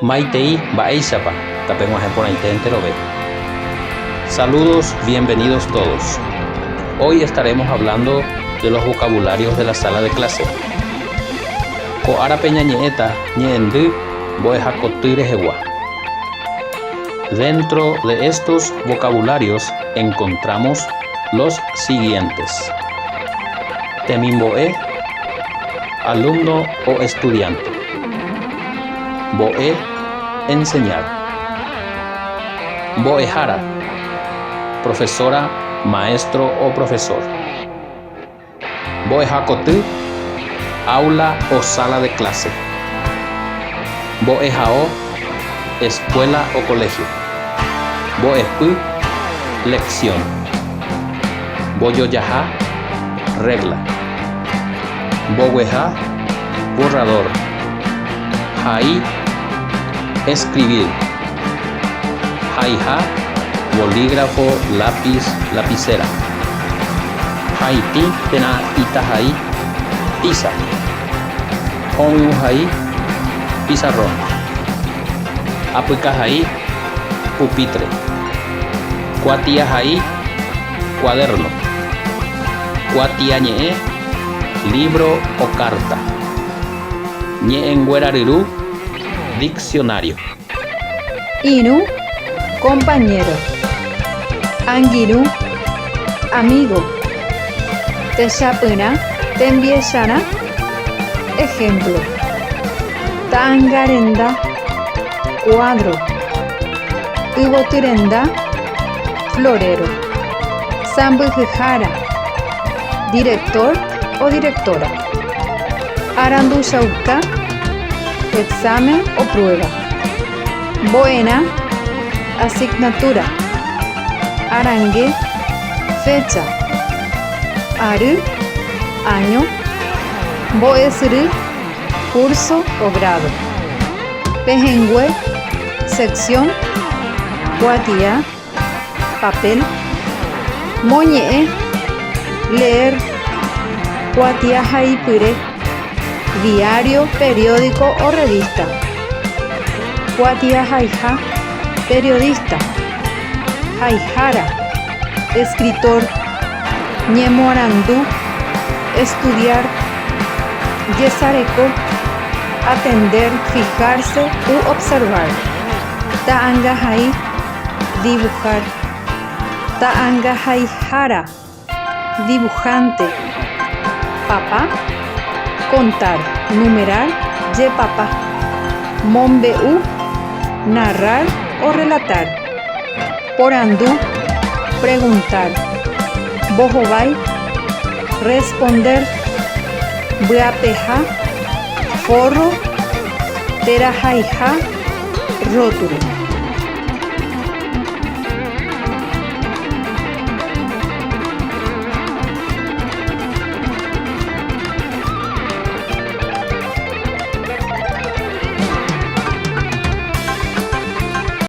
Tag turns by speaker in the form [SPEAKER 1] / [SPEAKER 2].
[SPEAKER 1] Maitei mba'éichapa tapeg̃uahẽ porãite enterove. Saludos, bienvenidos todos. Hoy estaremos hablando de los vocabularios de la sala de clase. Ko árape ñañe'ẽta ñe'ẽndy mbo'ehakoty rehegua. Dentro de estos vocabularios encontramos los siguientes. Temimbo'e, alumno o estudiante. Mbo'e, enseñar. Mbo'ehára, profesora, maestro o profesor. Mbo'ehakoty, aula o sala de clase. Mbo'ehao, escuela o colegio. Mbo'epy, lección. Mbojojaha, regla. Mbogueha, borrador. Hai, escribir. Haiha, bolígrafo, lápiz, lapicera. Haitĩ térã itahai, tiza. Hovyũhai, pizarrón. Apykahai, pupitre. Kuatiahai, cuaderno. Kuatiañe'ẽ, libro o carta. Ñe'ẽnguéra ryru, diccionario.
[SPEAKER 2] Irũ, compañero. Angirũ, amigo. Techapyrã, tembiecharã. Ejemplo. Ta'anga renda, cuadro. Yvoty renda, florero. Sãmbyhyhára, director o directora. Aranduchauka, examen o prueba. Mbo'erã, asignatura. Arange, fecha. Ary, año. Mbo'esyry, curso o grado. Pehẽngue, sección, kuatia, papel. Moñe'ẽ, leer, kuatia haipyre, diario, periódico o revista. Kuatia haiha, periodista. Haihára, escritor. Ñemoarandu, estudiar. Jesareko, atender, fijarse u observar. Ta'angahai, dibujar. Ta'angahaihára, dibujante. Papa, contar, numerar, jepapa. Mombe'u, narrar o relatar. Porandu, preguntar. Mbohovái, responder. Mbyapeha, forro, térã haiha, rótulo.